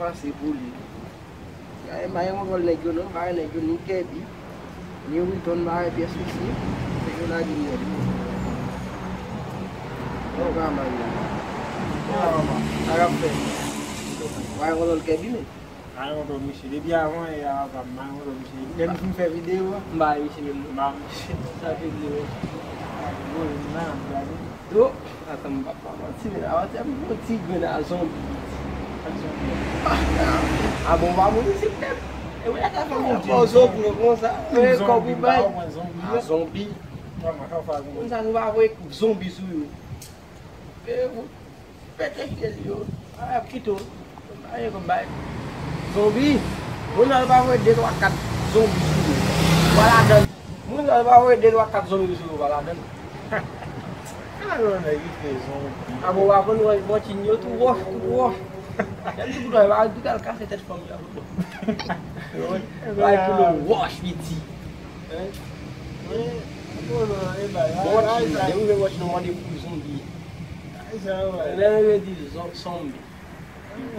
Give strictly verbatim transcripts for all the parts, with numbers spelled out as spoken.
Pase pou li. Gade, m pa gen kontwòl nèg yo non, m pa gen nèg yo ni Kèbi, ni Wilton, m pa gen pyès mesye. Nèg yo lage m nèt. Bon, pa mal non. Sa k ap fèt? M pa gen kontwòl Kèbi men. M pa gen kontwòl misye. Depi avan yè a, m pa gen kontwòl misye. Lè nou fin fè videyo a, m pa gen misye menm non. M pa gen misye. Sa vle di yo. Yo, atan m p ap manti men avantyè m gon ti grenn a zonbi. A bon, w pa moun isit menm. E w lè ta fè m yon bon zonbi konsa. E kòb ou bay. A zonbi. Moun sa nou pa voye zonbi sou yo. E ou pete fyèl yo. A y ap kite w. Aye kòm bay. Zonbi. Moun sa nou pa voye de twa kat zonbi sou yo. Ou pa ladann. Moun sa nou pa voye de twa kat zonbi sou yo, ou pa ladann. Alò nèg ki fè zonbi. A bon, w aprann wè bòtiny yo tou wòch, tou wòch. Lè m di kout wòch, pa di al kase tèt fanm yo. Bay kout wòch piti. Hein? Bon, bòtiny, lè m rive bòtiny, nou mande pou zonbi. Lè m rive di zonbi.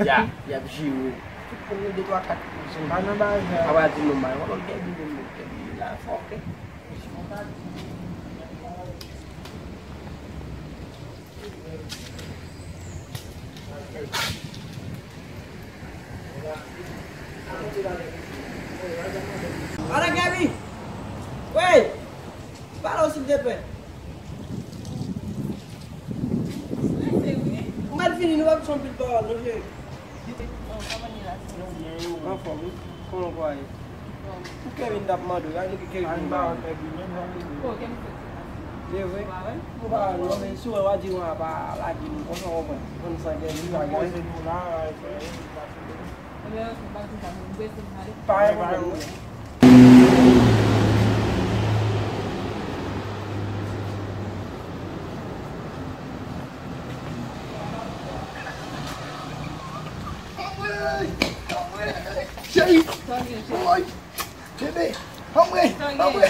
Ya, y ap jere w. Tout moun gen de twa kat zonbi. Pa nan bagay. A pa di non, bay. Wè lòt gen di moun, gen di la fò, oke? Ala Gaby! Wey! Pale w silvouplè. Ou mèt vini, nou p ap fè anpil pawòl non cheri. Anfòm wi. Kòman w ye? Pou Kevin t ap mande w, gade nou ki Kevin ba w. Se vre? Nou pa wè non, men si w wè w a di w a pa lage nou konsa, w konprann. Konn sa Kevin bagay. Ebyen, m pa di sa, mwen prese m ale. Pa gen pwoblèm non. Cheri! Woy! Bebe! Anmwe! Anmwe!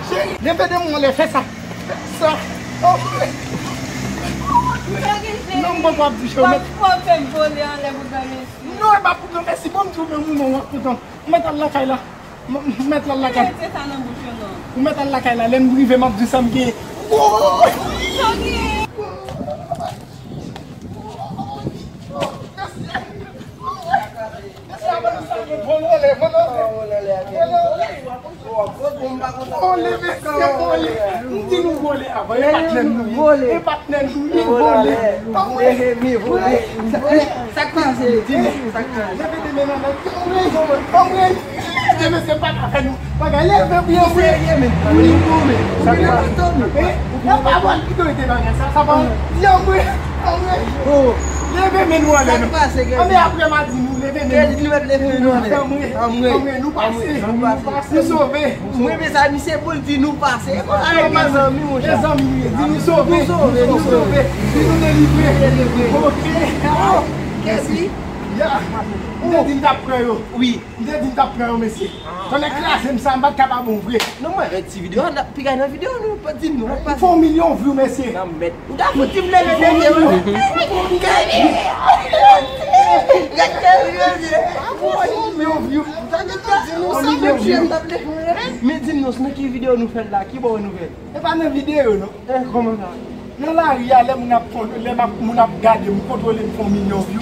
Cheri, leve de mwen lè, fè sa. Fè sa. Anmwe! Non, m poko ap di cheri, mèt. Non, e pa pou granmèsi, bon, m di w menm ou non, w ap kontan. Ou mèt al lakay la. M, m mèt al lakay. Ou mèt al lakay la, lè m rive, m ap di sa m gen. Woy! Oh, leve, se vole. M di nou vole avan, e patnè nou vole. E patnè nou, li vole. Anmwe. Sa k pase? Di m, sa k pase? Leve de men nan nèg. Anmwe. Anmwe. Leve, se pa afè nou. Bagay leve byen vre. Wi, wi, wi. Sa k pase? Nan pa bon ki doy te bagay sa, sa pa di anmwe. Anmwe. Leve men nou anlè non. Anmwe, apre m a di nou leve men nou. Kèdi li mèt leve men nou anlè. Anmwe. Anmwe, nou pase. Nou sove. Mwen mezanmi se pou l di nou pase. E pa mezanmi monchè. Mezanmi, di nou sove. Nou sove, nou sove. Di nou delivre. Delivre. Oke. Kèdi? Ya. M te di m t ap pran yo. Wi. M te di m t ap pran yo, mesye. Tonnè kraze m sa, m pa t ka pa bon vre. Non, mwen, ti videyo a, n ap piga nan videyo, nou pa di nou, nou pa. Fè yon milyon view, mesye. Nan mèt. Ou ta fout di m leve de pye, wi. Gade yon milyon view. Sa gen tan di nou sa, mesye, m t ap leve. Men di m non, nan ki videyo nou fè l la, ki bò nou fè l? E pa nan videyo, non. Eh, kòman sa? Nan lari a, lè moun ap kon-, lè m ap, moun ap gade m, kontwole m fè yon milyon view.